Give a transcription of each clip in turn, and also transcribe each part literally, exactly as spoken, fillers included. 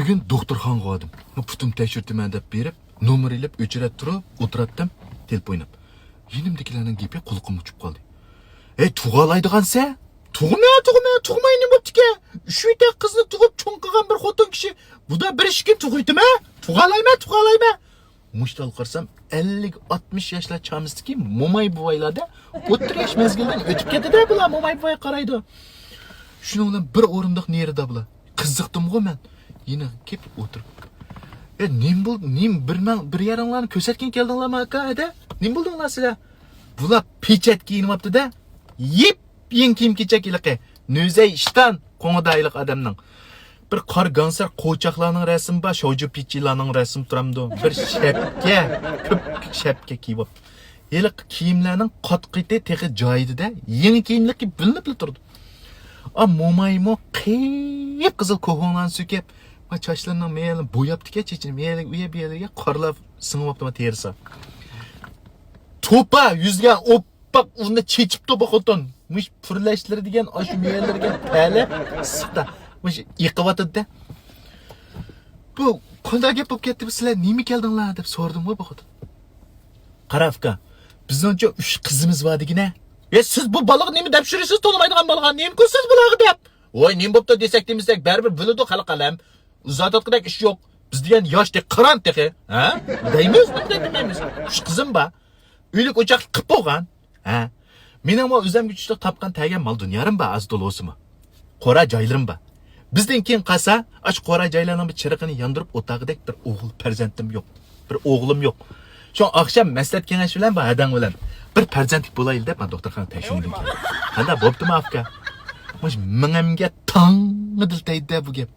بۈگۈن دوختۇرخانىغا باردىم. پۇتۇم تەكشۈرتىمەن دەپ بېرىپ، نومۇر ئېلىپ ئۆچرەت تۇرۇپ ئولتۇراتتىم، تېلېفون ئويناپ. يېنىمدىكىلەرنىڭ گېپى قۇلىقىمغا ئۇچۇپ قالدى. «ھەي، تۇغالايدىغانسەن؟» «تۇغىمەن، تۇغىمەن، تۇغماي نېمە بوپتىكەن؟ ئۈچ يۈتەك قىزنى تۇغۇپ چوڭ قىلغان بىر خوتۇن كىشى. بۇدا بىر ئىككىنى تۇغۇۋېتىمەن. تۇغالايمەن، تۇغالايمەن.» مۇشتال قارىسام، ئەللىك ئاتمىش ياشلار چامىسىدىكى موماي بوۋايلاردا ئوتتۇرا ياش مەزگىلدىن ئۆتۈپ كەتتى-دە بۇلار، موماي بوۋاي قارايدۇ. شۇنىڭ بىلەن بىر ئورۇندۇق نېرىدا بۇلار. قىزىقتىمغۇ مەن. يېنىغا كېلىپ ئولتۇرۇپ. «ئە، نېمە بولدى؟ نېمە بىر مەڭ-، بىر يېرىڭلارنى كۆرسەتكىلى كەلدىڭلارمۇ ئاكا، ھەدە؟ نېمە بولدۇڭلار سىلەر؟» بۇلار پېچەت كىيىنىۋاپتۇ-دە. يېپيېڭى كىيىم-كېچەك ھېلىقى. نۆزەي ئىشتان قوڭىدا ھېلىقى ئادەمنىڭ. بىر قارا گانسېر قوچاقلارنىڭ رەسىمى بار، شاۋجۇ پىچىلارنىڭ رەسىمى تۇرامدۇ؟ بىر شەپكە، كۆپۈكلۈك شەپكە كىيىۋاپتۇ. ھېلىقى كىيىملەرنىڭ قات-قېتى تېخى جايىدا-دە، يېڭى كىيىملىكى بىلىنىپلا تۇرىدۇ. ئا، مومايمۇ قىپقىزىل كوھۇڭلارنى سۈركەپ، ما چاچلىرىنىڭ مەيلىنى بوياپتىكەن، چېچىنى مەيلى ئۇ يەر بۇ يەرلىرىگە قارلاپ سىڭىۋاپتۇ ما تېرىسى. توپا يۈزگە ئوپپاق ئۇنى چېچىپتۇ بۇ خوتۇن. مۇش پۈرلەشلىرى دېگەن ئاشۇ مەيلىرىگە پەلە ئىسسىقتا مۇش ئېقىۋاتىدۇ-دە. «بۇ قانداق گەپ بولۇپ كەتتى، بۇ سىلەر نېمە كەلدىڭلار؟» دەپ سورىدىمغۇ بۇ خوتۇن. «قارا ئۇكا، بىزنىڭچۇ ئۈچ قىزىمىز بار دېگىنە.» «يا سىز بۇ بالىغا نېمە دەپ يۈرىسىز، تونۇمايدىغان بالىغا؟ نېمە قىلىسىز بۇلارغا دەپ؟» «ۋاي، نېمە بوپتۇ دېسەك دېمىسەك، بەرىبىر بىلىدۇ خەلق ئالەم. ئۇزارتىۋاتقۇدەك ئىش يوق. بىز دېگەن ياش تېخى، قىران تېخى. ھە؟ دەيمىز، نېمە دەيمىز؟ ئۈچ قىزىم بار. ئۆيلۈك ئوچاقلىق قىپ بولغان. ھە؟ مېنىڭمۇ ئۆزۈمگە چۈشلۈك تاپقان تەگەن مال دۇنيالىرىم بار، ئاز تولا بولسىمۇ. قورا جايلىرىم بار. بىزدىن كېيىن قالسا، ئاشۇ قورا جايلارنىڭ بىر چىرىقىنى ياندۇرۇپ ئولتۇرغۇدەك بىر ئوغۇل پەرزەنتىم يوق. بىر ئوغلۇم يوق. شۇڭا ئاخشام مەسلىھەت كېڭەش بىلەن بۇ ھەدەڭ بىلەن بىر پەرزەنتلىك بولايلى دەپ، مەن دوختۇرخانىغا تەكشۈرگىلى كەلدىم. قانداق بوپتۇما ئاكا؟ مۇشۇ مېڭەمگە تاڭ دىلتەيدى-دە بۇ گەپ.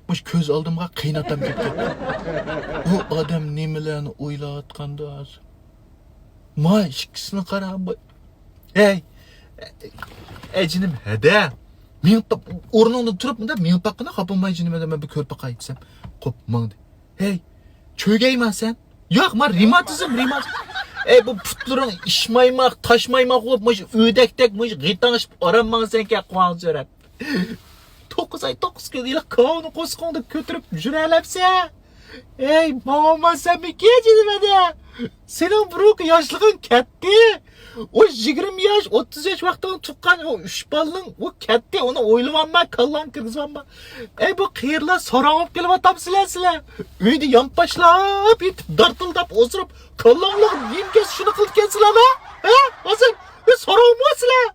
مۇشۇ كۆز ئالدىمغا قېيىنئاتام كېلىپ كەتتى. ئۇ ئادەم نېمىلەرنى ئويلاۋاتقاندۇ ھازىر؟ ما ئىككىسىنى قارا، بۇ. ھەي! ئەي جېنىم، ھەدە! مېڭىپ باق، ئورنۇڭدىن تۇرۇپ، مۇنداق مېڭىپ باققىنا، خاپا بولماي جېنىم، ھەدە، مەن بىر كۆرۈپ باقاي دېسەم، قوپ ماڭدى. ھەي! چۆگەيما سەن؟ ياق، ما رېماتىزم، رېماتىزم. ئەي، بۇ پۇتلىرىڭ ئىشمايماق، تاشمايماق بولۇپ، مۇشۇ ئۆدەكتەك، مۇشۇ غىتاڭشىپ ئارام ماڭىسەنكەن، قۇۋاڭ سۆرەپ. توققۇز ئاي، توققۇز كۈن ھېلىقى كاۋىنى قورسىقىڭدا كۆتۈرۈپ يۈرەلەمسەن؟ ئەي، ماڭالماسەنمىكىن جېنىم ھەدە؟ سېنىڭ بۇرۇنقى ياشلىقىڭ كەتتى. ئۇ يىگىرمە ياش، ئوتتۇز ياش ۋاقتىڭدا تۇغقان ئۇ ئۈچ بالىنىڭ ئۇ كەتتى. ئۇنى ئويلىۋالما، كاللاڭغا كىرگۈزۈۋالما. ئەي، بۇ قېرىلار ساراڭ بولۇپ كېلىۋاتامسىلەر سىلەر؟ ئۆيدە يانپاشلاپ يېتىپ، دارتىلداپ ئوزۇرۇپ، كاللاڭلارغا نېمە كەلسە شۇنى قىلىدىكەنسىلەر لا؟ ھە؟ ھازىر بىز سوراۋمۇ سىلەر؟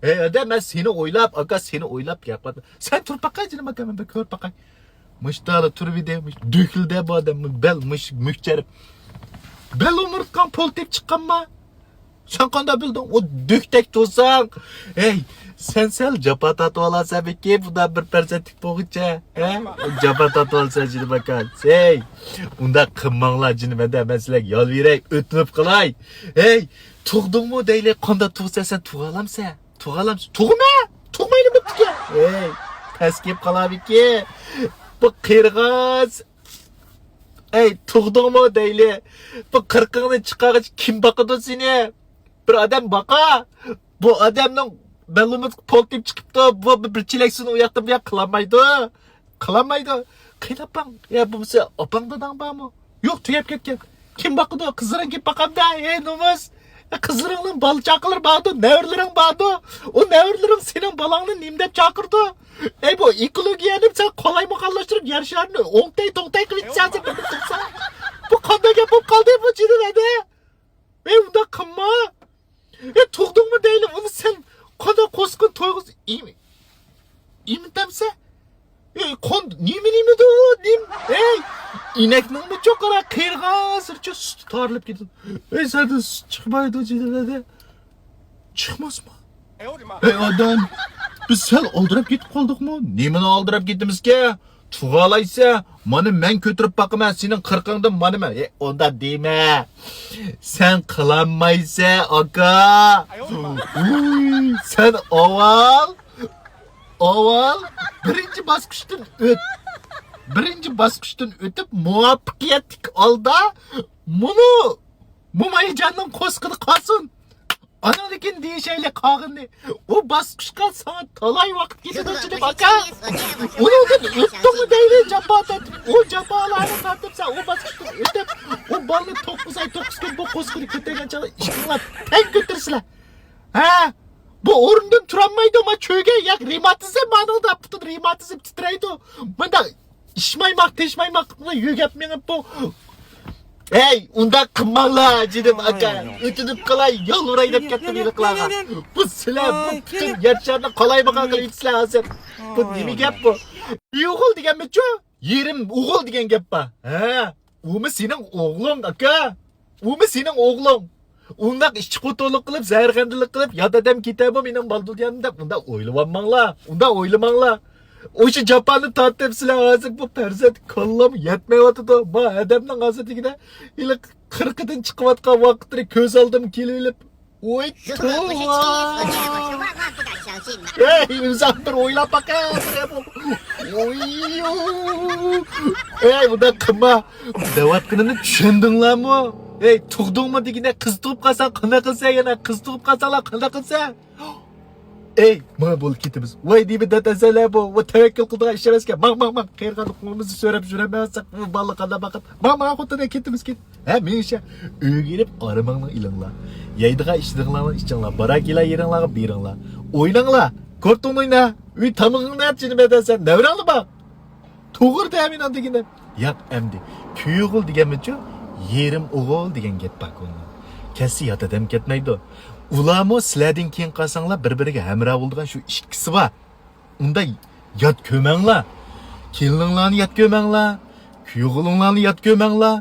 ھەي، ھەدە، مەن سېنى ئويلاپ، ئاكا، سېنى ئويلاپ گەپ قىلىۋاتىمەن. سەن تۇرۇپ باققاي جېنىم ئاكا، مەن بىر كۆرۈپ باقاي. مۇشتالا تۇرۇپ ئىدى، مۇش-، دۆكۈلدە بۇ ئادەم، بەل، مۇش-، مۈكچەرىپ. بەل ئومۇرتقاڭ پولتىيىپ چىققانما؟ سەن قانداق بىلدىڭ؟ ئۇ دۆكتەك تۇرساڭ. ھەي، سەن سەل جاپا تارتىۋالارسەن بېكى، بۇنداق بىر پەرزەنتلىك بولغۇچە. ھە؟ جاپا تارتىۋالىسەن جېنىم ئاكا. ھەي، ئۇنداق قىلماڭلار جېنىم ھەدە، مەن سىلەرگە يالۋۇرەي، ئۆتۈنۈپ قىلاي. ھەي، تۇغدۇڭمۇ دەيلى، قانداق تۇغسا سەن تۇغالامسەن؟ تۇغالامسەن؟ تۇغما! تۇغمايلا بوپتىكەن. ھەي، پەس كېلىپ قالامىكى؟ بۇ قېرىغاز. ئەي، تۇغدۇڭمۇ دەيلى. بۇ قىرىقىڭنى چىقارغىچە كىم باقىدۇ سېنى؟ بىر ئادەم باقا. بۇ ئادەمنىڭ بەللىمىز پولتىپ چىقىپتۇ. بۇ بىر چېلەك سۇنى ئۇ ياقتىن بۇ ياققا قىلالمايدۇ. قىلالمايدۇ. قېيىنئاپاڭ، يا بولمىسا ئاپاڭ داداڭ بارمۇ؟ يوق، تۈگەپ كەتكەن. كىم باقىدۇ؟ قىزلىرىڭ كېلىپ باقامدا، ھەي نومۇس. قىزلىرىڭنىڭ بالا چاقىلىرى باردۇ، نەۋرىلىرىڭ باردۇ. ئۇ نەۋرىلىرىڭ سېنىڭ بالاڭنى نېمە دەپ چاقىرىدۇ؟ ئەي، بۇ ئېكولوگىيەنى سەن قالايمىقانلاشتۇرۇپ، يەر شارىنى ئوڭتەي توڭتەي قىلىپ ئىچىسەن، بىر قىلسا. بۇ قانداق گەپ بولۇپ قالدى بۇ جېنىم ھەدە؟ ئەي، ئۇنداق قىلما. ئەي، تۇغدۇڭمۇ دەيلى، ئۇنى سەن قانداق قورسىقىنى تويغۇز ئېم-، ئېمىتەمسە؟ ئەي، قون-، نېمە، نېمىدۇ، نېمە؟ ئەي، ئىنەكنىڭمۇ چوققىراق قېرىغانسېرىچە سۈتى تارىلىپ كېتىدۇ. ئەي، سەندىن سۈت چىقمايدۇ، جېنىم ھەدە. چىقماسمۇ؟ ئەي ئادەم، بىز سەل ئالدىراپ كېتىپ قالدۇقمۇ؟ نېمىنى ئالدىراپ كېتىمىزكە؟ تۇغالايسە، مانا مەن كۆتۈرۈپ باقىمەن سېنىڭ قىرىقىڭدىن مانا مەن. ئەي، ئۇنداق دېمە. سەن قىلالمايسەن، ئاكا. ئۇي، سەن ئاۋۋال، ئاۋۋال بىرىنچى باسقۇچتىن ئۆت. بىرىنچى باسقۇچتىن ئۆتۈپ، مۇۋەپپەقىيەتلىك ھالدا مۇنۇ مومايجاننىڭ قورسىقىدا قالسۇن. ئانىڭدىن كېيىن دېيىشەيلى قالغىنىنى. ئۇ باسقۇچقا ساڭا تالاي ۋاقىت كېتىدۇ، جېنىم ئاكا. ئۇنىڭدىن ئۆتتۈڭمۇ دەيلى، جاپا تارتىپ. ئۇ جاپالارنى تارتىپ، سەن ئۇ باسقۇچتىن ئۆتۈپ، ئۇ بالىنى توققۇز ئاي، توققۇز كۈن بۇ قوسىقىنى كۆتۈرگەن چاغدا ئىككىڭلار تەڭ كۆتۈرىسىلەر. ھە؟ بۇ ئورنىدىن تۇرالمايدۇ، ما چۆگە ياق، رېماتىزم ئانىڭدا پۈتۈن رېماتىزم تىترەيدۇ. مۇنداق ئىشمايماق، تېشمايماق يۆگەپ مېڭىپ بۇ. ئەي، ئۇنداق قىلماڭلار، جېنىم ئاكا. ئۆتۈنۈپ قالاي، يالۋۇراي دەپ كەتتىم ھېلىقىلارغا. بۇ سىلەر، بۇ پۈتۈن يەر شارىنى قالايمىقان قىلىۋېتىسىلەر ھازىر. بۇ نېمە گەپ بۇ؟ ئوغۇل دېگەنمىچۇ؟ يېرىم ئوغۇل دېگەن گەپ بار. ھە؟ ئۇمۇ سېنىڭ ئوغلۇڭ، ئاكا. ئۇمۇ سېنىڭ ئوغلۇڭ. ئۇنداق ئىچى قوتۇرلۇق قىلىپ، زەھەرخەندىلىك قىلىپ، يات ئادەم كېتەرمۇ مېنىڭ بالدۇرجانىم دەپ، ئۇنداق ئويلىۋالماڭلار. ئۇنداق ئويلىماڭلار. ئوشۇ جاپانى تارتىپ، سىلەر ھازىر بۇ پەرزەنت كاللام يەتمەيۋاتىدۇ. ما ئادەمنىڭ ھازىر دېگىنە، ھېلى قىرىقىدىن چىقىۋاتقان ۋاقىتلىرى كۆز ئالدىمغا كېلىۋېلىپ، ۋوي، توۋا. ئەي، ئۆزۈڭ بىر ئويلاپ باقە. ئوي. ئەي، بۇنداق قىلما. دەۋاتقىنىمنى چۈشەندىڭلارمۇ؟ ئەي، تۇغدۇڭمۇ دېگىنە، قىز تۇغۇپ قالساڭ قانداق قىلىسەن يەنە؟ قىز تۇغۇپ قالساڭلار قانداق قىلىسەن؟ ئەي، مانا بولۇپ كېتىمىز. ۋاي دېمە، دات ئەزەلە بۇ. بۇ تەۋەككۈل قىلىدىغان ئىش ئەمەسكەن. ماڭ، ماڭ، ماڭ. قېرىغانلىقىڭىزنى سۆرەپ يۈرەلمەيۋاتساق، بۇ بالىلار قانداق باقىدۇ؟ ماڭ، ماڭ، خوتۇن، كېتىمىز، كېت. ھە، مېنىڭچە، ئۆيگە كېلىپ ئارماڭنى ئېلىڭلار. يەيدىغان ئىچىدىغانلارنى ئىچىڭلار. باراكىلا يېرىڭلارغا بېرىڭلار. ئويناڭلار. كارتون ئوينا. ئۆي تامىقىڭنى ئەت، جېنىم ئەدەسەن. نەۋرەڭلار بار. توغرا دە مېنىڭ دېگىنىم. ياق، ئەمدى كۈيئوغۇل دېگەنمىچۇ؟ يېرىم ئوغۇل دېگەن گەپ بار كونا. كەتسە يات ئادەم كەتمەيدۇ. ئۇلارمۇ سىلەردىن كېيىن قالساڭلار بىر-بىرىگە ھەمراھ بولىدىغان شۇ ئىككىسى بار. ئۇندا يات كۆرمەڭلار. كېلىنىڭلارنى يات كۆرمەڭلار. كۈيئوغلۇڭلارنى يات كۆرمەڭلار.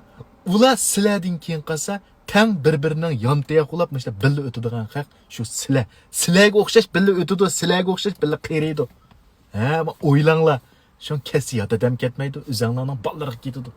ئۇلار سىلەردىن كېيىن قالسا تەڭ بىر-بىرىنىڭ يانتىياق بولاپ مۇشۇنداق بىللە ئۆتىدىغان خەق شۇ سىلە. سىلەگە ئوخشاش بىللە ئۆتىدۇ، سىلەگە ئوخشاش بىللە قېرىيدۇ. ھە، ئويلاڭلار. شۇڭا كەتسە يات ئادەم كەتمەيدۇ، ئۆزەڭلارنىڭ بالىلىرىغا كېتىدۇ.